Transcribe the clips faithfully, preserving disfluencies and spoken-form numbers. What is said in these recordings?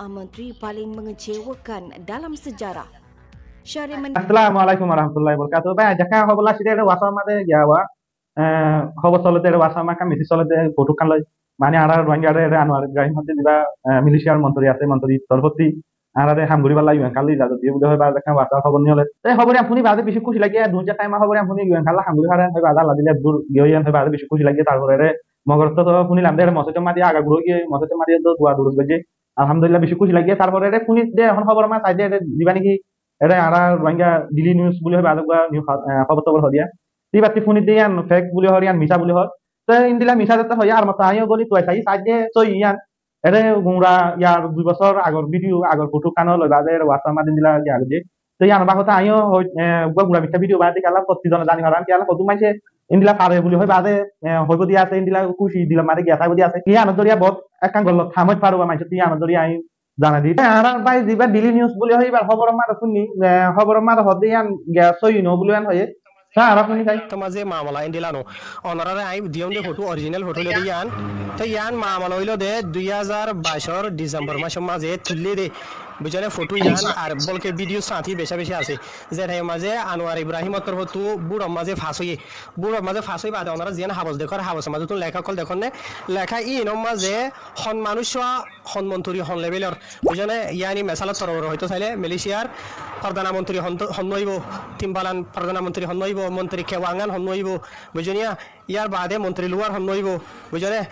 Menteri paling mengecewakan dalam sejarah. Syahri Men- Assalamu alaikum warahmatullahi wabarakatuh. Bái, aijja ekkán hóbor laiccé dé, ede WhatsApp or mazé giya wa, eh, hóbor solé dé, ede WhatsApp or mazé ekkán message solé dé, foto ekkán loi. Mani añára Rohingya re ede Anwar Ibrahim hoó dé ziba, eh, Malaysia r montri asé, montri r torfóttu añárare ham goríballa iyan kallí ijazot diyé buli hoi, bade ekkán WhatsApp hóbor niyóle. Te hóbor iyan fúni bade beci kúci lagé, dui zar taim hóbor iyan fúni iyan kallá ham gorí fare, hoi bade Allah dile dur giyé iyan, hoi bade beci kúci lagé. Tarfore ede Mogor ottu to fúnilam de, ede mosjid or mazé agagbura giyé, mosjid or mazé to dua durus goijjé. Alhamdulillah, beci kúci lagé. Tarfore ede fúni de, ehón hóbor or mazé sai de, ede ziba niki ede añára Rohingya Daily News buli hoi, bade uggwá news, eh, hóbor tobor hoi diya. Te ibattú fúni de iyan fake buli hoi, iyan misá buli hoi. Te endilla misá zette hoi, ar motto añíyo goli tuai sai, sai de sóiyi iyan. Ede gura yar dui bosór agor video, agor foto ekkán loi bade ede WhatsApp or mazé endilla giya goijjé. Te iyan or babote añíyo hoi, eh, uggwá gura miccá video bade kiyólla fottí zone zani faran, kiyólla hoddúr maincé endilla fare buli hoi bade, eh, hoibo de asé, endilla kúci dil or mazé giya táibo de asé. Iyan or zoriya bout ekkán gollot ham ói fare, uggwá maincé, te iyan or zoriya añí zanai di. Te añárar bái ziba Daily News buli hoi, ibar hóbor or mazé fúni, eh, hóbor or mazé hoó de iyan giya sóiyi no buli iyan hoiyé. Te añára fúni sai. Te mazé mamala endilla no. Onoráre añí diyum de foto, original foto loi de iyan. Te iyan mamala óilo de dui házar baic or December mac or mazé tuillé de. Buijjó né, foto iyan ar bólke video sáñti beca beci asé. Ze thaim or mazé Anwar Ibrahim or torfóttu bút or mazé fas óiye. Bút or mazé fas óiye bade onorá ziyán habos dekór, habos or mazé tún leká ókkol dekór né. Leká iín or mazé hon manúic, hon montri, hon level or. Buijjó né, yáni mesal or torfore hoitó sailé Malaysia r pordana montri hon, hon no óibo, Timbalan pordana montri hon no óibo, montri Kewangan hon no óibo. Buijjó né, yar bade montri Luar hon no óibo. Buijjó né,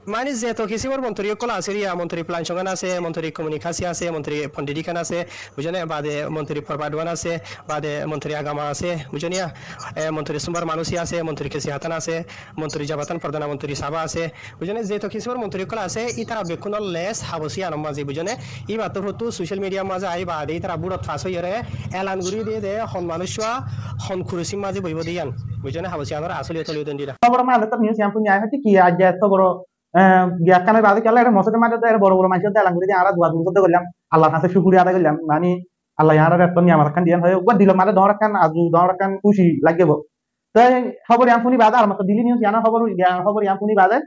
mani zeto kisimor montri ókkol asé, riya montri Plansongan asé, montri Komunikasi asé, montri Pondidikan asé, buijjó né, bade montri Porbaduan asé, bade montri Agama asé, buijjó né, eh, montri Sumbar Manusi asé, montri Kesihatan asé, montri Jabatan, pordana montri Saba asé, buijjó né, zeto kisimor montri ókkol asé, ítara bekkún or les habos iyan or mazé, buijjó né, ibar torfóttu social media r mazé aái bade ítara bút ot fas óiyore elan gorí diye de hon manúic hon kurusi r mazé boibo de iyan, buijjó né, habos iyan or asóli toli den dila. Hóbor or mazé to news iyan fúni añí hoitó ki aijja etó boro eh, giya ekkán ói bade kiyólla ede mosjid or mazé de ede boro boro maincé de elan gorí de, añára dua durus de goillám, Allar hañsé cúkuriya adai goillám, mani Allah añárare etó niyamot ekkán diyen hoi, uggwá dil or mazé dóñr ekkán azu, dóñr ekkán kúci lagibó. Te hóbor iyan fúni bade, ar motto Daily News iyan or hóbor, iyan hóbor iyan fúni bade,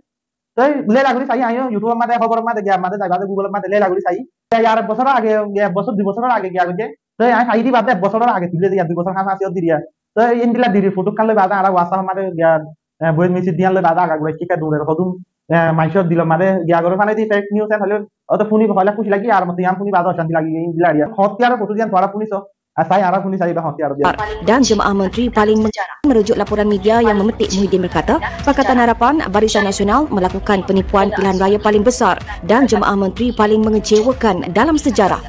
te leila gorí sai, añíyo YouTube or mazé, hóbor or mazé, giya mazé zai bade Google or mazé leila gorí sai. Te yar ek bosór age, giya ek bosór, dui bosór age giya goijjé, Te añí sai di bade ek bosór age tuillé de, dui bosór hañsé hañsé ódde riya. Te endilla dirir foto ekkán loi bade añára WhatsApp or mazé giya, eh, boic message diyan loi bade agagbura kikká durer hodún, eh, maincór dil or mazé giya goré fane di fake news en hoilé, óto fúni hoilé kúci lagé, ar motto iyan fúni bade ocanti lagé, endilla riya. Hottiyar foto diyan tuáñra fúniso, ar sai añára fúni sai iba hottiyar diyan. Dan jemaah menteri paling meng-, merujuk laporan media yang memetik Muhyiddin berkata, Pakatan Harapan Barisan Nasional melakukan penipuan pilihan raya paling besar dan jemaah menteri paling mengecewakan dalam sejarah.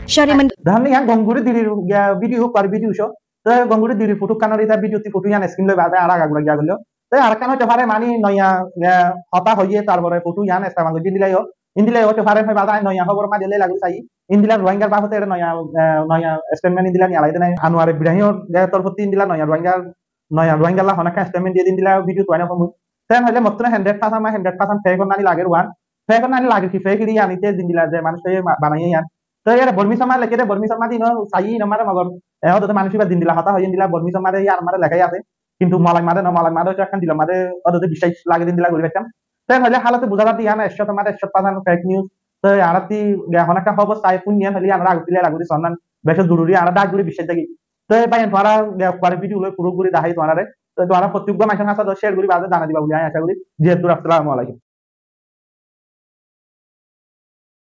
Syahri Men- Dahán iyan gom gorí dirir, giya video, par video so. Te gom gorí dirir foto ekkán or ita video, te foto iyan screen loi bade añára agagbura giya goilló. Te ar ekkán óito fare mani noya, eh, hotá hoiyé, tarfore foto iyan istemal goijjé endilla yo. Endilla óito fare hoi bade añí noya hóbor or mazé leila gorí sai. Endilla Rohingyar babote ede noya, eh, noya statement endilla niyalai de nai. Anwar Ibrahim or, eh, torfóttu endilla noya Rohingyar, noya Rohingyalla honó ekkán statement diye de endilla video tuáina fomui. Te en hoilé mottún hundred percent ma hundred percent fake or nani lager uán. Fake or nani lager ki fake iri iyan ite zendilla ze manúic óiye ma-, banaiyé iyan. Te iyáre Bormi somma leké de, Bormi somma dino saiyí ino mare mogor, eh, ódode manúic iba zendilla hotá hoiyé endilla Bormi somma de iyán mare leká asé. Kintu Molai made no, Molai made óito ekkán dil or made ódode biccác lage de endilla gori faittam. Te hoile halote buza zar de iyan ekcót or made ekcót percent fake news. Te añára ti ge honó ekkán hóbor sai fúni iyan hoile añára age tile lage gori sonnan beci zoruri, añára dák gori biccác zagi. Te bái, tuáñra ge pore video loi furó gori dahái tuáñrare. Te tuáñra fottí uggwá maincór hañsé share gori bade zana diba buli añí aca gori. Ji dur, assalamu alaikum.